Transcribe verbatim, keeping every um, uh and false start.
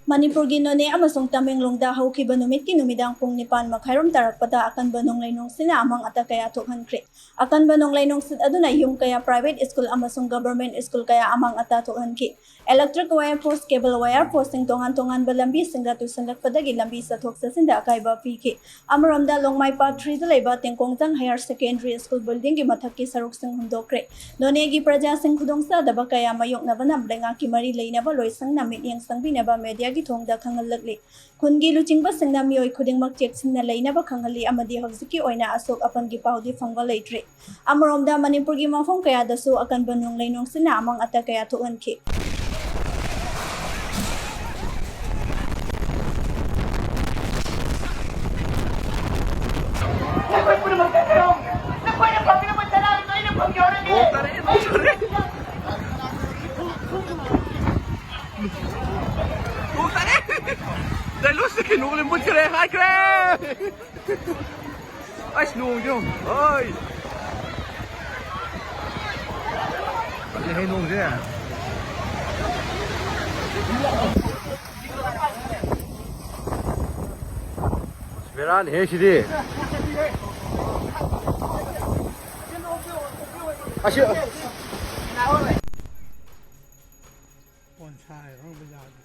ꯃꯅꯤꯄꯨꯔꯒꯤ ꯅꯣꯅꯦ ꯑꯃꯁꯨꯡ ꯇꯃꯦꯡꯂꯣꯡꯗ ꯍꯧꯈꯤꯕ ꯅꯨꯃꯤꯠꯀꯤ ꯅꯨꯃꯤꯗꯥꯡ ꯄꯨꯡ ꯅꯤꯄꯥꯟ ꯃꯈꯥꯏꯔꯣꯝ ꯇꯥꯔꯛꯄꯗ ꯑꯀꯟꯕ ꯅꯣꯡꯂꯩ ꯅꯨꯡꯁꯤꯠꯅ ꯑꯃꯥꯡ ꯑꯇꯥ ꯀꯌꯥ ꯊꯣꯛꯍꯟꯈ꯭ꯔꯦ꯫ ꯑꯀꯟꯕ ꯅꯣꯡꯂꯩ ꯅꯨꯡꯁꯤꯠ ꯑꯗꯨꯅ ꯌꯨꯝ ꯀꯌꯥ, private school ꯑꯃꯁꯨꯡ government school ꯀꯌꯥ ꯑꯃꯥꯡ ꯑꯇꯥ ꯊꯣꯛꯍꯟꯈꯤ꯫ Electric wire post, cable wire postꯁꯤꯡ ꯇꯣꯉꯥꯟ ꯇꯣꯉꯥꯟꯕ ꯂꯝꯕꯤꯁꯤꯡꯗ ꯇꯨꯁꯤꯜꯂꯛꯄꯗꯒꯤ ꯂꯝꯕꯤ ꯆꯠꯊꯣꯛ ꯆꯠꯁꯤꯟꯗ ꯑꯀꯥꯏꯕ ꯄꯤꯈꯤ꯫ ꯑꯃꯔꯣꯝꯗ, ꯂꯣꯡꯃꯥꯏ ꯄꯥꯠ ꯊ꯭ꯔꯤꯗ ꯂꯩꯕ ꯇꯦꯡꯀꯣꯡꯖꯥꯡ Higher Secondary School buildingꯒꯤ ꯃꯊꯛꯀꯤ ꯁꯔꯨꯛꯁꯤꯡ ꯍꯨꯟꯗꯣꯛꯈ꯭ꯔꯦ꯫ ꯅꯣꯅꯦꯒꯤ ꯄ꯭ꯔꯖꯥꯁꯤꯡ ꯈꯨꯗꯣꯡꯆꯥꯗꯕ ꯀꯌꯥ ꯃꯥꯌꯣꯛꯅꯕꯅ ꯂꯩꯉꯥꯛꯀꯤ ꯃꯔꯤ ꯂꯩꯅꯕ ꯂꯣꯏꯁꯪꯅ ꯃꯤꯠꯌꯦꯡ ꯆꯪꯕꯤꯅꯕ mediaꯒꯤ ꯊꯣꯡꯗ ꯈꯪꯍꯜꯂꯛꯂꯤ꯫ ꯈꯨꯟꯒꯤ ꯂꯨꯆꯤꯡꯕꯁꯤꯡꯅ ꯃꯤꯑꯣꯏ ꯈꯨꯗꯤꯡꯃꯛ ꯆꯦꯛꯁꯤꯟꯅ ꯂꯩꯅꯕ ꯈꯪꯍꯜꯂꯤ ꯑꯃꯗꯤ ꯍꯧꯖꯤꯛꯀꯤ ꯑꯣꯏꯅ ꯑꯁꯣꯛ ꯑꯄꯟꯒꯤ ꯄꯥꯎꯗꯤ ꯐꯪꯕ ꯂꯩꯇ꯭ꯔꯤ꯫ ꯑꯃꯔꯣꯝꯗ, ꯃꯅꯤꯄꯨꯔꯒꯤ ꯃꯐꯝ ꯀꯌꯥꯗꯁꯨ ꯑꯀꯟꯕ ꯅꯣꯡꯂꯩ ꯅꯨꯡꯁꯤꯠꯅ ꯑꯃꯥꯡ ꯑꯇꯥ ꯀꯌꯥ ꯊꯣꯛꯍꯟꯈꯤ꯫ ꯅꯈꯣꯏ ꯄꯨꯝꯅꯃꯛ ꯆꯠꯈ꯭ꯔꯣ꯫ ꯅꯈꯣꯏꯅ ꯐꯪꯒꯗꯕ ꯆꯔꯥ ꯑꯗꯨ ꯑꯩꯅ ꯐꯪꯖꯍꯧꯔꯒꯦ꯫ ꯅꯣꯡ ꯇꯥꯔꯛꯑꯦ, ꯅꯣꯡ ꯇꯥꯔꯛꯑꯦ꯫ ꯅꯣꯡ ꯇꯥꯔꯛꯑꯦ꯫ ꯗꯥꯏꯂꯣꯁꯦ ꯀꯩꯅꯣ ꯂꯣꯏ ꯃꯨꯠꯈ꯭ꯔꯦ ꯍꯥꯏꯈ꯭ꯔꯦ꯫ ꯑꯁ, ꯅꯣꯡꯁꯦ ꯌꯦꯡꯉꯣ꯫ ꯍꯣꯏ꯫ ꯀꯜꯂꯦꯍꯦ ꯅꯣꯡꯁꯦ꯫ ꯕꯦꯔꯥꯅꯤꯍꯦ ꯁꯤꯗꯤ꯫ ꯑꯁꯤ ꯕꯣꯟꯁꯥꯏ ꯍꯧꯕ ꯌꯥꯗꯦ꯫